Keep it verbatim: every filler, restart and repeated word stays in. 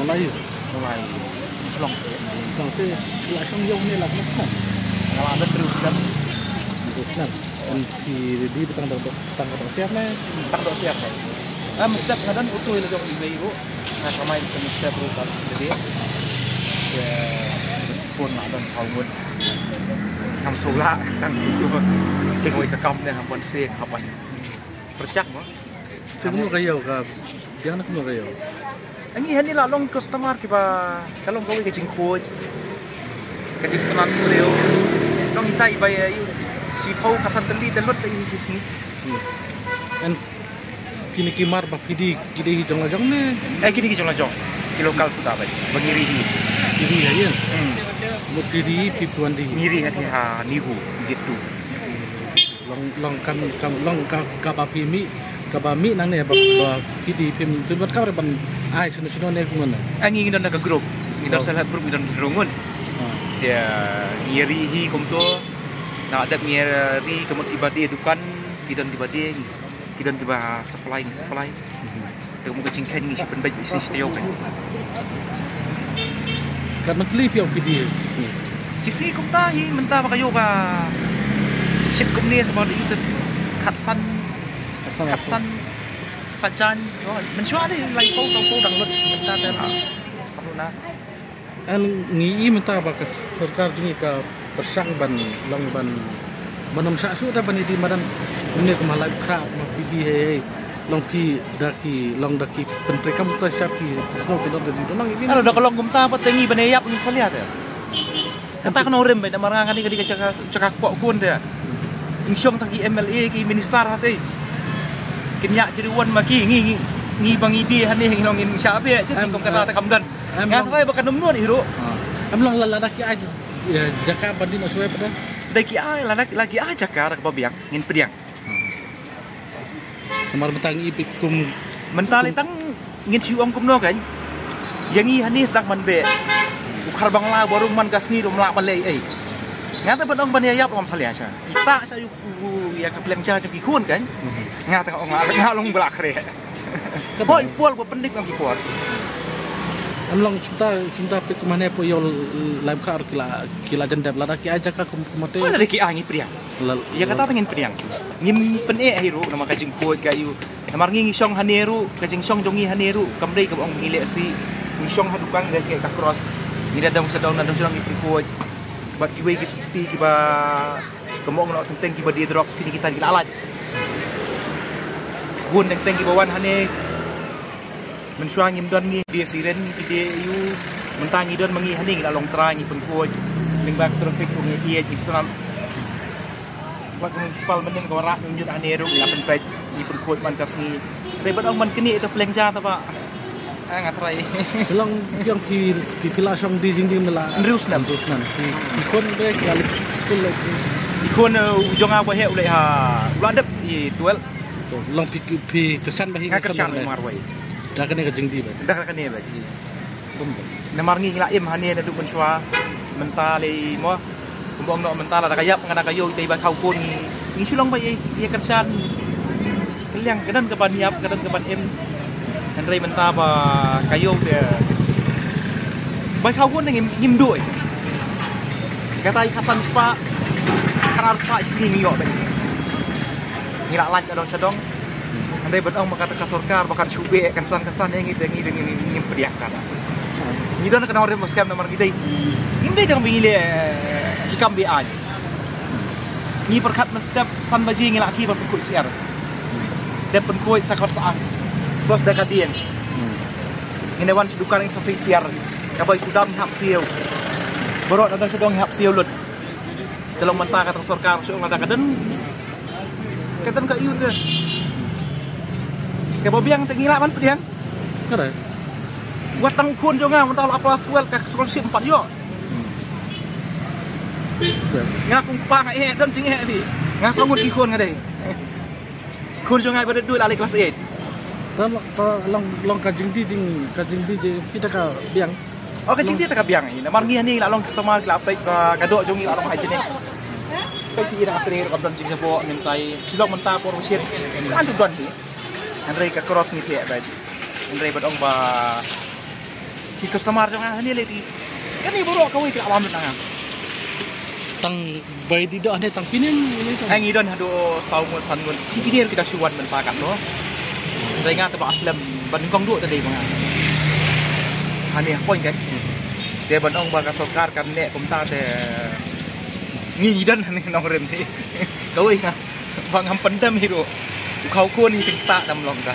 Nolai. Nolai. Long. Long te la shong ïa une la kena. Nga la da briew snem. Briew snem. Kan phi ready ba tang da, tang da siap ne? Tang da siap ne. Ah, mestep nga don uto ïa la jong i mei ruh. Nga kamai sa mestep ruh ka ready. Ke pun la don saw ngut. Ngam sula tang itu. Tengoi ka kam ne ngam pon se ngam pon. Pyrshang mo. Te kumno ka ïew ka, biang na kumno ka ïew? Ani hani la long customer kiba ka long kawei ka jingkhuid. Ka jingkhuid briew. Long ita iba ïa ïu. Shiphew ka san tylli da lut da ïu shi sngi. Sngi. An kine ki mar ba phi die, ki die hi jong la jong ne? Eh, kine ki jong la jong. Ki local suda ba. Ba ngi ri hi. Ki ri ha ïa. Hmm. Mut ki ri hi phi phi wan die hi. Ngi ri ha die ha Nihu, gitu. Long, long kan, kan, long ka, kaba phi mih, kaba mih nangne ba, ba phi die phim, phim pat kawre ban ai shano shano ne kumno. Ah, ngi don na ka group, ngi don self help group, ngi don ki rngut. Ah. Te ngi ri hi kumto. Na dep ngi ri ka mut kiba die dukan, ki don kiba die, ki don kiba supply, ngi supply. Mhm. Te mut ka jingkheiñ ngi shu pynbeit shi shi taïew kan. Katno tylli phi ong phi die shi sngi? Shi sngi kumta hi mynta ba ka ïoh ka shit kumne sma ri te khatsan. Khatsan. Khatsan. Sajan. Mynshuwa de laiphew sawphew dang lut mynta te la. Perlu na. An ngi i mynta ba ka sorkar jong ngi ka pyrshang ban long ban, ban ym shah shuh da ban ïa die madan. Mynne kumba lai khrah kumba phi die hei hei. Long phi da ki, long da ki pyntrei kam ta sha phi, phi sngew ki long da die, long ïa die. Alo da ka long kumta pat te ngi ban ïa ïap ngin salia te. Kata ka nongrim ba namar nga kane ka dei ka jaka, jaka kwah khun te. Ngi shong tang ki M L A ki minister ha te. Kin ïa jeri wan ma ki ngi, ngi, ngi ba ngi die hangne ngi long ngin shah beh. Em, kum kata te kam don. Em, nga long trai ba kan ym nud hi ruh. Ah. Em long la, lada ki ai, eh, jaka ban die noh shuwa pat da. Da ki ai, lada, lada ki ai jaka da kaba biang ngin pdiang. Namar mynta ngi ïa phi kum mynta lei tang ngin shu ong kumno kan. Ïa ngi hangne sdang man beh. U khar bangla ba rung man ka sngi ruh ym lah ban leh ei. Nga te ban ong ban ïa ïap ym salia sha. Kita sha ïa u, u, ïa ka pleng ja jong ki khun kan. Mhm. Nga te ong nga, nga long ba la khreh. Ka boi pol ba pyndik long ki por. Em long chumta, chumta phi kum hangne po ïa u laim khar ki la, ki la jan dep lada ki ai jaka kum, kumte. Lada ki ai ngi pdiang. Lal-, ïa kata lal- te ngin pdiang. Ngim pyneh hi ruh namar ka jingkhuid ka ïu. Namar ngi ngi shong hangne ruh, ka jingshong jong ngi hangne ruh kam dei kaba ong ngi leh sih. Ngi shong ha dukan ngi da ka cross. Ngi da dang shadong, da dang shadong ngi pyrkhuid. Bad kiwei ki sukti kiba ka mok noh teng teng kiba die drugs kine kita ki la lait. Bun teng teng kiba wan hangne. Mynshuwa ngim don ngi die siren ki die ïu. Mynta ngi don ma ngi hangne ngi la long trai ngi pynkhuid. Lyngba ka traffic ruh ngi ïeit ngi sngap. Bad ka municipal mynnin ka wanrah ngi jut hangne ruh ngi la pynpeit ngi pynkhuid man ka sngi. Hynrei bad ong man kine ïa ka pleng ja taba. Ah, nga trai. Long biang phi phi phi la shong die jingdie ne la. Hynriew snem. Hynriew snem. Phi phi khun be ki la leit skul leit. Ki khun, eh, u jong nga ba heh u leit ha u la dep i twelve. So, long phi phi kyrshan ba hi. Nga kyrshan kyrshan ba hi. Namar wei. Da kane ka jingdie ba. Da kane ba. Bum bum. Namar ngi ngi la im hangne naduh mynshuwa. Mynta lei mo. Kumba ong noh mynta lada ka ïap nga da ka ïoh ita i ba khaw khun ngi. Ngi shu long ba ïa, ïa kyrshan. Kylliang ka don kaban ïap ka don kaban im. Hynrei mynta ba ka ïoh te. Ba khaw khun ngim, ngim duh. Kata i khatsan spah. Khatar spah shi sngi ngi ïoh te. Ngi la lait na dong sha dong. Hynrei ban ong ba kata ka sorkar ba kan shu beh kan san kan san ïa ngi te ngi te ngi ngi pdiang kata. Ngi don ka nongrim ba skhem namar ngi dei. Ngi dei jong ba ngi leh ki kam be aiñ. Ngi pyrkhat mynstep san baje ngi la ki ba pynkhuid syiar. Dep pynkhuid sa khot sa ang. Plus da ka dien. Ngi ne wan sha dukan ngi sa sei tiar. Ka bai kudam ngi hap siew. Baroh da dang sha dong ngi hap siew lut. Te long mynta kata ka sorkar shu ong lada ka don. Ka don ka ïu te. Kaba biang te ngi lah ban pdiang. Ka dei. Wat tang khun jong nga mynta la pass twelve ka scholarship em pat ïoh. Nga kum kpa nga eh don jingeh bi. Nga saw ngut ki khun nga dei. Khun jong nga ba dei dui la leh class eight. Ta ta long long ka jingdie jing ka jingdie jing kita ka biang. Oh, ka jingdie ta ka biang hi. Namar ngi hangne la long customer la peit ba ka doh jong ngi la long hygienic. Peit shi ira tre ka don jingjaboh mynta i. Shi long mynta por shit. Kan tu don hi. Hynrei ka cross ngi thiah ba. Hynrei ba ong ba ki customer jong nga hangne lei ti. Kane baroh kawei ki la bam tang. Tang bai die doh hangne tang phi ne. Ai ngi don haduh saw ngut san ngut. Ki dei ki da shu wan mynta katno. Hynrei nga te ba slem ban kong duh te dei ba nga. Hangne point kan. Te ban ong ba ka sorkar kan leh kumta te. Ngi ngi don hangne nongrim te. Kawei nga. Ba ngam pyndem hi ruh. U khaw khun hi tyngta dam long ka.